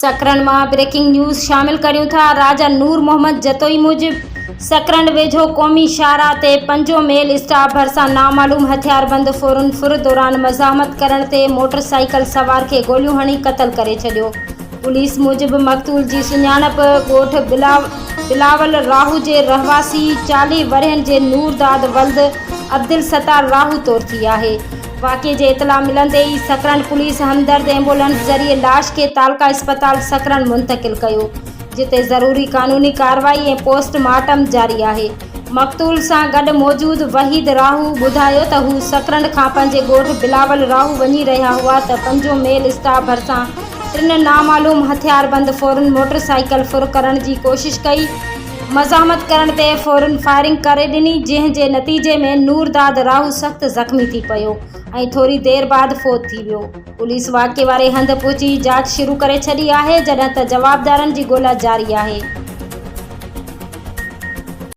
سڪرنڊ مان breaking news شامل ڪريون ٿا راجا نور محمد جتوئي موجب سڪرنڊ ويجهو قومي شاهراهه تي پنجون ميل اسٽاپ ڀرسان نامعلوم هٿياربند ڦورن ڦر دوران مزاحمت ڪرڻ تي موٽر سائيڪل سوار کي گوليون هڻي قتل ڪري ڇڏيو پوليس موجب مقتول جي سڃاڻپ ڳوٺ بلاول راهو جي رهواسي 40 ورهين جي نور داد ولد عبدالستار راهو طور ٿي آهي. واقعي جي اطلاع ملندي ئي سڪرنڊ پوليس همدرد ايمبولنس ذريعي لاش کي تعلقه اسپتال سڪرنڊ منتقل ڪيو، جتي ضروري قانوني ڪارروائي ۽ پوسٽ مارٽم جاري آهي. مقتول سان گڏ موجود وحيد راهو ٻڌايو ته هو سڪرنڊ کان پنهنجي ڳوٺ بلاول راهو وڃي رهيا هئا ته پنجون ميل اسٽاپ ڀرسان ٽن نامعلوم هٿياربند ڦورن موٽر سائيڪل ڦر ڪرڻ جي ڪوشش ڪئي، مزاحمت ڪرڻ تي ڦورن فائرنگ ڪري ڏني، جنهن جي نتيجي ۾ نور داد راهو سخت زخمي ٿي پيو ۽ ٿوري دير بعد فوت ٿي ويو. پوليس واقعي واري هنڌ پهچي جاچ شروع ڪري ڇڏي آهي، جڏهن ته جوابدارن جي ڳولا جاري آهي.